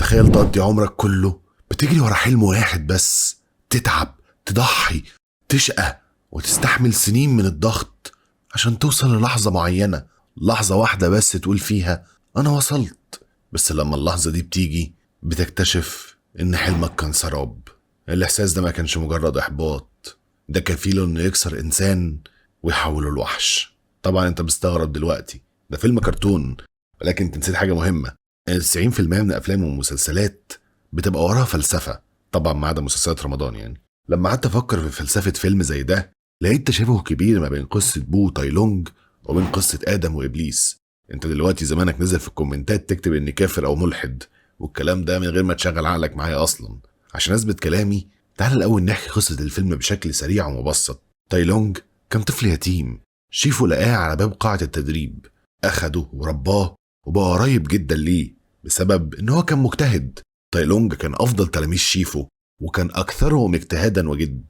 تخيل تقضي عمرك كله بتجري ورا حلم واحد بس، تتعب، تضحي، تشقى، وتستحمل سنين من الضغط عشان توصل للحظة معينة، لحظة واحدة بس تقول فيها أنا وصلت. بس لما اللحظة دي بتيجي بتكتشف إن حلمك كان سراب. الإحساس ده ما كانش مجرد إحباط، ده كفيل إنه يكسر إنسان ويحوله لوحش. طبعا أنت مستغرب دلوقتي، ده فيلم كرتون، ولكن أنت نسيت حاجة مهمة، 90% من الأفلام والمسلسلات بتبقى وراها فلسفة، طبعا ما عدا مسلسلات رمضان يعني. لما قعدت أفكر في فلسفة فيلم زي ده لقيت تشابه كبير ما بين قصة بو تايلونج وبين قصة آدم وإبليس. أنت دلوقتي زمانك نزل في الكومنتات تكتب إني كافر أو ملحد، والكلام ده من غير ما تشغل عقلك معايا أصلا. عشان أثبت كلامي تعال الأول نحكي قصة الفيلم بشكل سريع ومبسط. تايلونج كان طفل يتيم، شيفو لقاه على باب قاعة التدريب، أخده ورباه وبقى قريب جدا ليه بسبب إن هو كان مجتهد. تايلونج كان أفضل تلاميذ شيفو وكان أكثرهم اجتهادا وجد،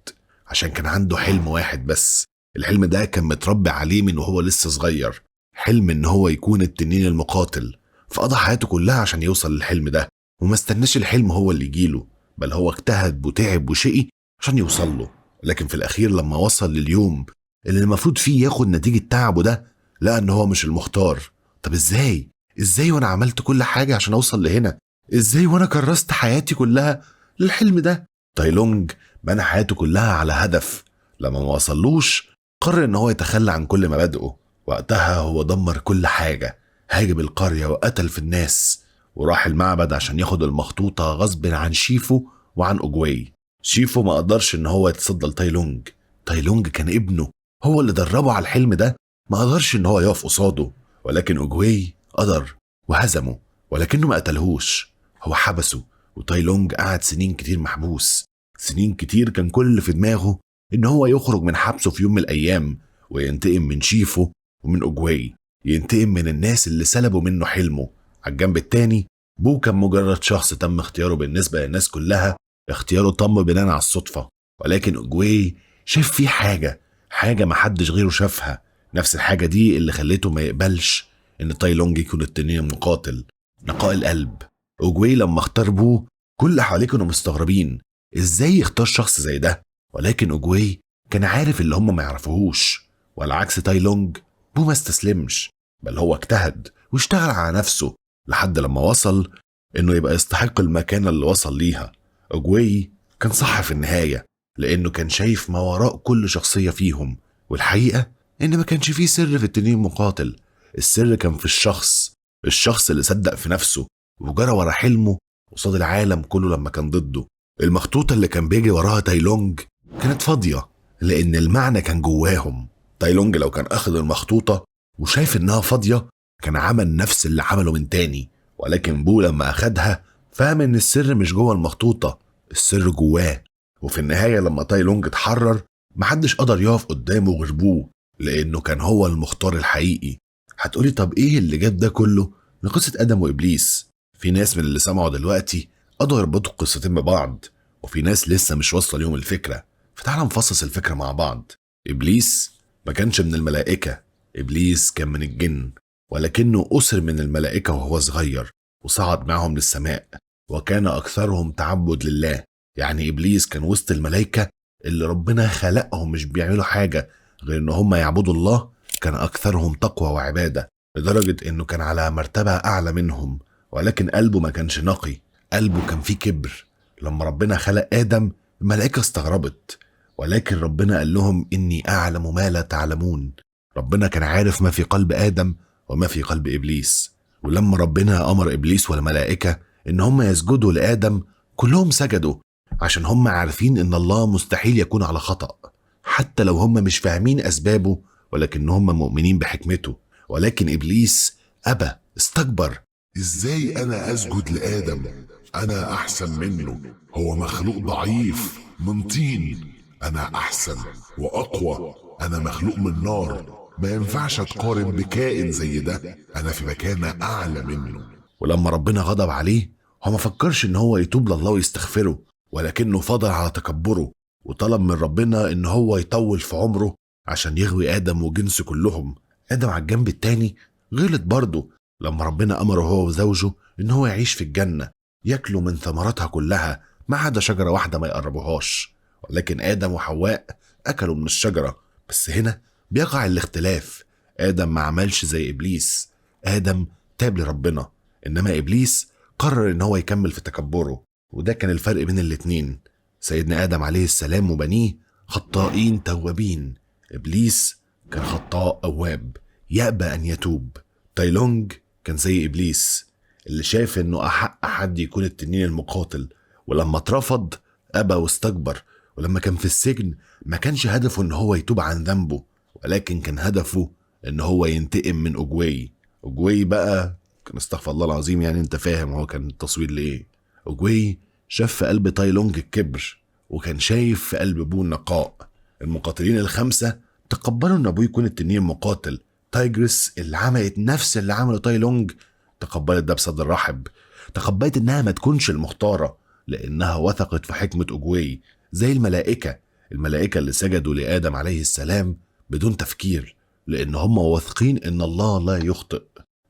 عشان كان عنده حلم واحد بس. الحلم ده كان متربي عليه من وهو لسه صغير، حلم إن هو يكون التنين المقاتل. فقضى حياته كلها عشان يوصل للحلم ده، وما استناش الحلم هو اللي يجيله، بل هو اجتهد وتعب وشقي عشان يوصل له. لكن في الأخير لما وصل لليوم اللي المفروض فيه ياخد نتيجة تعبه ده، لقى إن هو مش المختار. طب إزاي؟ إزاي وأنا عملت كل حاجة عشان أوصل لهنا؟ إزاي وأنا كرست حياتي كلها للحلم ده؟ تايلونج بنى حياته كلها على هدف، لما ما وصلوش قرر إن هو يتخلى عن كل مبادئه. وقتها هو دمر كل حاجة، هاجم القرية وقتل في الناس، وراح المعبد عشان ياخد المخطوطة غصب عن شيفو وعن أوجواي. شيفو ما قدرش إن هو يتصدى لتايلونج، تايلونج كان ابنه، هو اللي دربه على الحلم ده، ما قدرش إن هو يقف قصاده. ولكن أوجواي قدر وهزمه، ولكنه ما قتلهوش، هو حبسه. وتايلونج قعد سنين كتير محبوس، سنين كتير كان كل اللي في دماغه إن هو يخرج من حبسه في يوم من الأيام وينتقم من شيفو ومن أوجواي، ينتقم من الناس اللي سلبوا منه حلمه. على الجنب التاني بو كان مجرد شخص تم اختياره بالنسبة للناس كلها، اختياره تم بناء على الصدفة. ولكن أوجواي شاف فيه حاجة محدش غيره شافها، نفس الحاجة دي اللي خليته ما يقبلش إن تايلونج يكون التنين المقاتل، نقاء القلب. أوجواي لما اختار بو كل اللي حواليه كانوا مستغربين ازاي يختار شخص زي ده، ولكن أوجواي كان عارف اللي هم ما يعرفوهوش. والعكس تايلونج، بو ما استسلمش، بل هو اجتهد واشتغل على نفسه لحد لما وصل انه يبقى يستحق المكانة اللي وصل ليها. أوجواي كان صح في النهاية، لانه كان شايف ما وراء كل شخصية فيهم، والحقيقة ان ما كانش فيه سر في التنين المقاتل، السر كان في الشخص، الشخص اللي صدق في نفسه وجرى ورا حلمه قصاد العالم كله لما كان ضده. المخطوطة اللي كان بيجري وراها تايلونج كانت فاضية لأن المعنى كان جواهم. تايلونج لو كان أخذ المخطوطة وشايف إنها فاضية كان عمل نفس اللي عمله من تاني، ولكن بو لما أخدها فهم إن السر مش جوه المخطوطة، السر جواه. وفي النهاية لما تايلونج اتحرر محدش قدر يقف قدامه غير بو، لأنه كان هو المختار الحقيقي. هتقولي طب إيه اللي جاب ده كله لقصة آدم وإبليس؟ في ناس من اللي سمعوا دلوقتي قدروا يربطوا القصتين ببعض، وفي ناس لسه مش واصله ليهم الفكرة. فتعالى نفصص الفكرة مع بعض. إبليس ما كانش من الملائكة، إبليس كان من الجن، ولكنه أسر من الملائكة وهو صغير وصعد معهم للسماء، وكان أكثرهم تعبد لله. يعني إبليس كان وسط الملائكة اللي ربنا خلقهم مش بيعملوا حاجة غير إن هم يعبدوا الله، كان أكثرهم تقوى وعبادة لدرجة إنه كان على مرتبة أعلى منهم، ولكن قلبه ما كانش نقي، قلبه كان فيه كبر. لما ربنا خلق آدم الملائكة استغربت، ولكن ربنا قال لهم إني أعلم ما لا تعلمون. ربنا كان عارف ما في قلب آدم وما في قلب إبليس. ولما ربنا أمر إبليس والملائكة إن هم يسجدوا لآدم كلهم سجدوا، عشان هم عارفين إن الله مستحيل يكون على خطأ، حتى لو هم مش فاهمين أسبابه، ولكن هم مؤمنين بحكمته. ولكن إبليس أبى، استكبر. إزاي أنا أسجد لآدم؟ أنا أحسن منه، هو مخلوق ضعيف من طين، أنا أحسن وأقوى، أنا مخلوق من نار، ما ينفعش أتقارن بكائن زي ده، أنا في مكانة أعلى منه. ولما ربنا غضب عليه هو ما فكرش إن هو يتوب لله ويستغفره، ولكنه فضل على تكبره وطلب من ربنا إن هو يطول في عمره عشان يغوي آدم وجنسه كلهم. آدم على الجنب التاني غلط برضه لما ربنا أمره هو وزوجه إن هو يعيش في الجنة، ياكلوا من ثمرتها كلها ما عدا شجرة واحدة ما يقربوهاش، ولكن آدم وحواء أكلوا من الشجرة. بس هنا بيقع الاختلاف، آدم ما عملش زي إبليس، آدم تاب لربنا، إنما إبليس قرر إن هو يكمل في تكبره، وده كان الفرق بين الاتنين. سيدنا آدم عليه السلام وبنيه خطائين توابين، إبليس كان خطاء أواب يأبى أن يتوب. تايلونج كان زي إبليس اللي شاف إنه أحق حد يكون التنين المقاتل، ولما اترفض أبى واستكبر. ولما كان في السجن ما كانش هدفه إن هو يتوب عن ذنبه، ولكن كان هدفه إن هو ينتقم من أوجواي. أوجواي بقى كان استغفر الله العظيم، يعني أنت فاهم هو كان التصوير لإيه. أوجواي شاف في قلب تايلونج الكبر، وكان شايف في قلب بو النقاء. المقاتلين الخمسة تقبلوا إن أبوه يكون التنين المقاتل. تايجرس اللي عملت نفس اللي عمله تايلونج تقبلت ده بصدر رحب، تقبلت إنها ما تكونش المختارة لأنها وثقت في حكمة أوجواي، زي الملائكة، الملائكة اللي سجدوا لآدم عليه السلام بدون تفكير لأن هم واثقين إن الله لا يخطئ.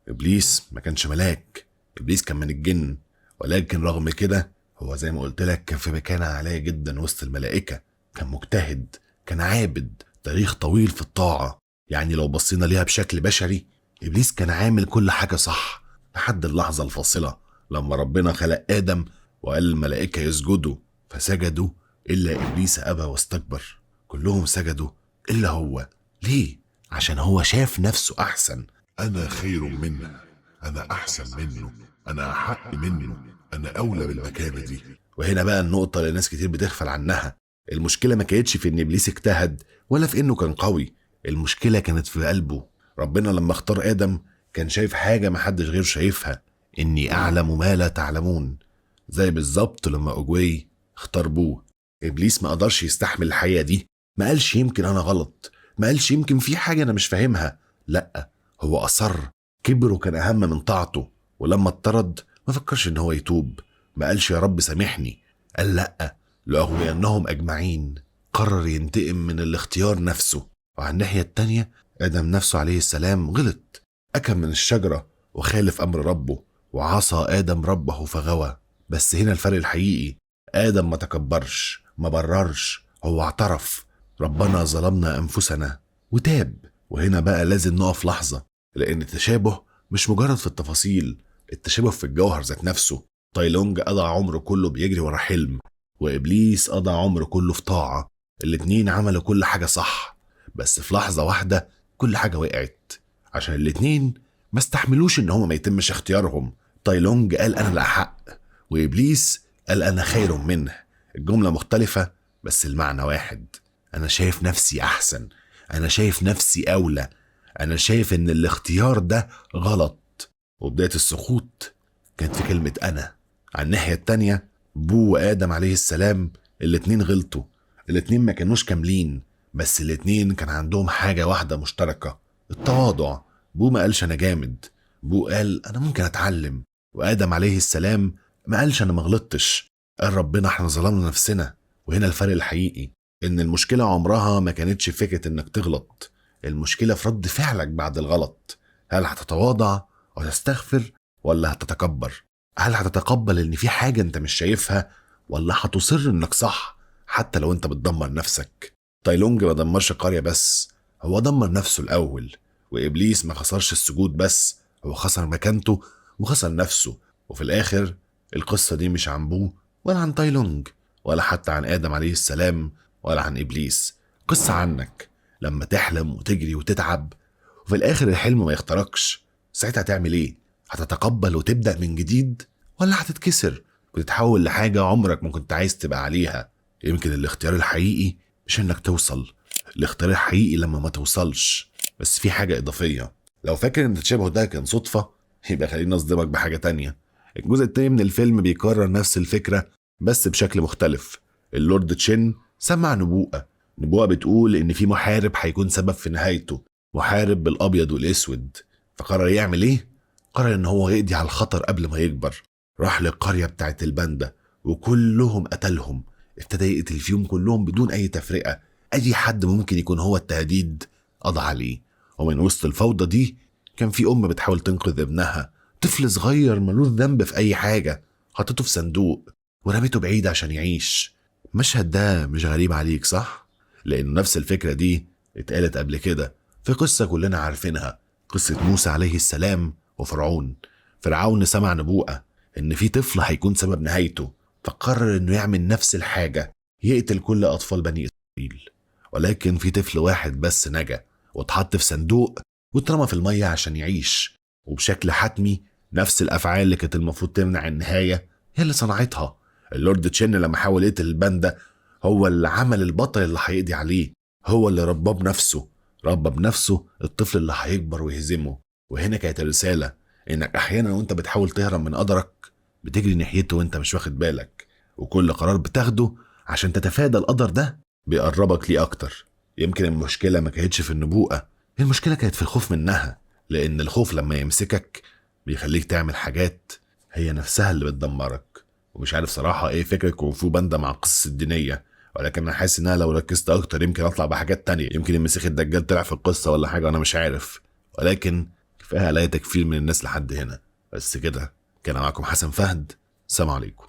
إبليس ما كانش ملاك، إبليس كان من الجن، ولكن رغم كده هو زي ما قلت لك كان في مكانة عالية جدا وسط الملائكة، كان مجتهد، كان عابد، تاريخ طويل في الطاعة. يعني لو بصينا ليها بشكل بشري إبليس كان عامل كل حاجة صح لحد اللحظة الفاصلة لما ربنا خلق آدم وقال الملائكة يسجدوا، فسجدوا إلا إبليس أبى واستكبر. كلهم سجدوا إلا هو. ليه؟ عشان هو شاف نفسه أحسن. أنا خير منه، أنا أحسن منه، أنا أحق منه، أنا أولى بالمكانة دي. وهنا بقى النقطة اللي ناس كتير بتغفل عنها. المشكلة ما كانتش في إن إبليس اجتهد ولا في إنه كان قوي، المشكلة كانت في قلبه. ربنا لما اختار آدم كان شايف حاجة محدش غير شايفها، إني أعلم ما لا تعلمون. زي بالظبط لما أوجواي اختار بوه. إبليس ما قدرش يستحمل الحقيقة دي، ما قالش يمكن أنا غلط، ما قالش يمكن في حاجة أنا مش فاهمها، لأ هو أصر. كبره كان أهم من طاعته، ولما اتطرد ما فكرش إن هو يتوب، ما قالش يا رب سامحني، قال لأ لأغوينهم أجمعين. قرر ينتقم من الاختيار نفسه. وعلى الناحية التانية آدم نفسه عليه السلام غلط، أكل من الشجرة وخالف أمر ربه، وعصى آدم ربه فغوى. بس هنا الفرق الحقيقي، آدم ما تكبرش، ما بررش، هو اعترف ربنا ظلمنا أنفسنا وتاب. وهنا بقى لازم نقف لحظة، لأن التشابه مش مجرد في التفاصيل، التشابه في الجوهر ذات نفسه. تايلونج قضى عمره كله بيجري ورا حلم، وإبليس قضى عمره كله في طاعة. الاتنين عملوا كل حاجة صح، بس في لحظة واحدة كل حاجة وقعت، عشان الاتنين ما استحملوش إن هما ما يتمش اختيارهم. تايلونج قال أنا الأحق، وإبليس قال أنا خير منه. الجملة مختلفة بس المعنى واحد. أنا شايف نفسي أحسن، أنا شايف نفسي أولى، أنا شايف إن الاختيار ده غلط. وبداية السقوط كانت في كلمة أنا. على الناحية التانية بو وآدم عليه السلام الاتنين غلطوا، الاتنين ما كانوش كاملين، بس الاتنين كان عندهم حاجة واحدة مشتركة، التواضع. بو ما قالش أنا جامد، بو قال أنا ممكن أتعلم. وآدم عليه السلام ما قالش أنا ما غلطتش، قال ربنا احنا ظلمنا نفسنا. وهنا الفرق الحقيقي، إن المشكلة عمرها ما كانتش فكرة إنك تغلط، المشكلة في رد فعلك بعد الغلط. هل هتتواضع وتستغفر ولا هتتكبر؟ هل هتتقبل إن في حاجة أنت مش شايفها ولا هتصر إنك صح حتى لو أنت بتدمر نفسك؟ تايلونج ما دمرش القرية بس، هو دمر نفسه الأول. وإبليس ما خسرش السجود بس، هو خسر مكانته وخسر نفسه. وفي الآخر القصة دي مش عن بو ولا عن تايلونج ولا حتى عن آدم عليه السلام ولا عن إبليس، قصة عنك لما تحلم وتجري وتتعب وفي الآخر الحلم ما يخترقش. ساعتها هتعمل إيه؟ هتتقبل وتبدأ من جديد ولا هتتكسر وتتحول لحاجة عمرك ما كنت عايز تبقى عليها؟ يمكن الاختيار الحقيقي مش إنك توصل، الاختيار الحقيقي لما ما توصلش. بس في حاجة إضافية، لو فاكر إن التشابه ده كان صدفة يبقى خليني أصدمك بحاجة تانية. الجزء التاني من الفيلم بيكرر نفس الفكرة بس بشكل مختلف. اللورد تشين سمع نبوءة بتقول إن في محارب هيكون سبب في نهايته، محارب بالأبيض والأسود. فقرر يعمل إيه؟ قرر إن هو يقضي على الخطر قبل ما يكبر. راح للقرية بتاعت الباندا وكلهم قتلهم، ابتدى يقتل فيهم كلهم بدون أي تفرقة، أي حد ممكن يكون هو التهديد قضى عليه. ومن وسط الفوضى دي كان في أم بتحاول تنقذ ابنها، طفل صغير ملوش ذنب في أي حاجة، حطته في صندوق ورميته بعيد عشان يعيش. المشهد ده مش غريب عليك صح؟ لأنه نفس الفكرة دي اتقالت قبل كده في قصة كلنا عارفينها، قصة موسى عليه السلام وفرعون. فرعون سمع نبوءة إن في طفل هيكون سبب نهايته، فقرر إنه يعمل نفس الحاجة، يقتل كل أطفال بني إسرائيل. ولكن في طفل واحد بس نجا واتحط في صندوق واترمى في المية عشان يعيش. وبشكل حتمي نفس الأفعال اللي كانت المفروض تمنع النهاية هي اللي صنعتها. اللورد تشين لما حاول يقتل الباندا هو اللي عمل البطل اللي هيقضي عليه، هو اللي رباه بنفسه، ربى بنفسه الطفل اللي هيكبر ويهزمه. وهنا كانت الرسالة، إنك أحيانا وأنت بتحاول تهرب من قدرك بتجري ناحيته وأنت مش واخد بالك، وكل قرار بتاخده عشان تتفادى القدر ده بيقربك ليه أكتر. يمكن المشكلة ما كانتش في النبوءة، المشكلة كانت في الخوف منها، لأن الخوف لما يمسكك بيخليك تعمل حاجات هي نفسها اللي بتدمرك. ومش عارف صراحة إيه فكرة كونغ فو باندا مع القصص الدينية، ولكن أنا حاسس إنها لو ركزت أكتر يمكن أطلع بحاجات تانية، يمكن المسيح الدجال طلع في القصة ولا حاجة أنا مش عارف. ولكن كفاية عليا تكفير من الناس لحد هنا. بس كده، كان معكم حسن فهد، سلام عليكم.